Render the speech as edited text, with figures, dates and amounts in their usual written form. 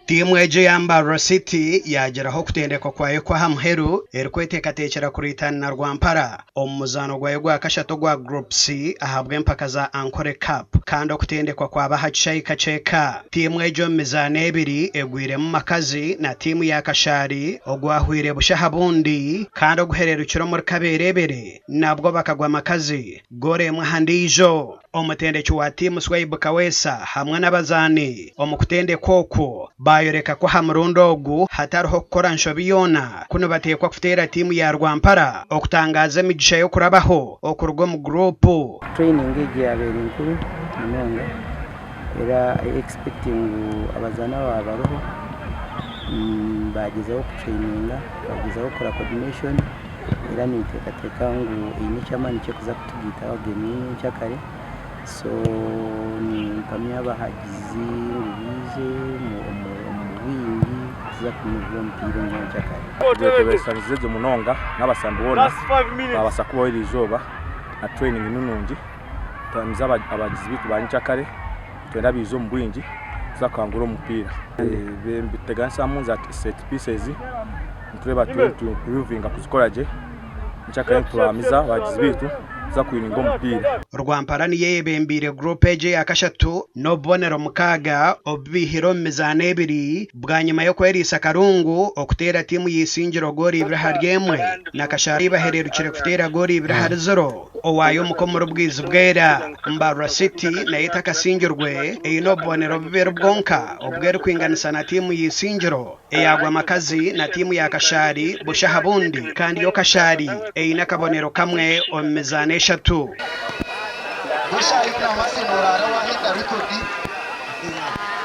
Tiimu egyo eya Mbarara City yaagiraho okutendekwa kwayo okw'aha muheru erikweteekateekyera kuriitana na Rwampara omu muzaano gwayo gwa kashatu ogwa Group C ahabw'empaka za Ankole Cup kandi okutendekwa kwaba aha kishaayi Kakyeka. Tiimu egyo omu mizaano ebiri egwiremu Makazi na tiimu ya Kashaari ogwahwire busha aha bundi kandi oguhererukire omuri kabeereebere nabwo bakagwa Makazi goolo emwe aha ndiijo. Omutendeki wa tiimu Swaib Kaweesa hamwe n'abazaani omu kutendekwa okwo baayoreka ku aha murundi ogu hatariho kukora nshobi yoona ku nibateekwa kuteera tiimu ya Rwampara okutangaaza emigisha y'okurabaho okuruga omu guruupu. Training egi yabaire nkuru munonga era I expect ngu abazaani ababa bariho bagyezaho kutureyininga, bagyezaho kukora coordination era ninteekateeka ngu eine eky'amaani ekirikuza kutugaita aha geemu y'enyenkyakare so nimpamya abahagizi ngu baije omu bwingi kuza kunyurwa omupiira enyenkyakare. Twetebeekanisize gye munonga n'abasambi boona baabaasa kubaho eriizooba na training ni nungi. Twahamiza abahagizi baitu ba nyenkyakare nitwenda baije omu bwingi kuza kuhangura omupiira. Nibiteganisamu za set pieces nitureeba tuimprovinga kuzikora gye. Nyenkyakare nitubahamiza abahagizi baitu kuza kuwininga omupiira. Rwampara niyo eyebembeire guruupu egi eya kashatu n'obubonero mukaaga obu baihire omu mizaano ebiri bwanyima y'okweriisa Karungu okuteera tiimu ya Isingiro goolo ibiri ahari emwe na Kashaari ei bahereerukire kuteera goolo ibiri ahari ziro owaayo omuka omuri Bwizibwera. Mbarara City nayo etakasingirwe eine obubonero bubiri bwonka obu erikwinganisa na tiimu ya Isingiro eyaagwa Makazi na tiimu ya Kashaari busha aha bundi kandi yo Kashaari eine akabonero kamwe omu mizaano eshatu.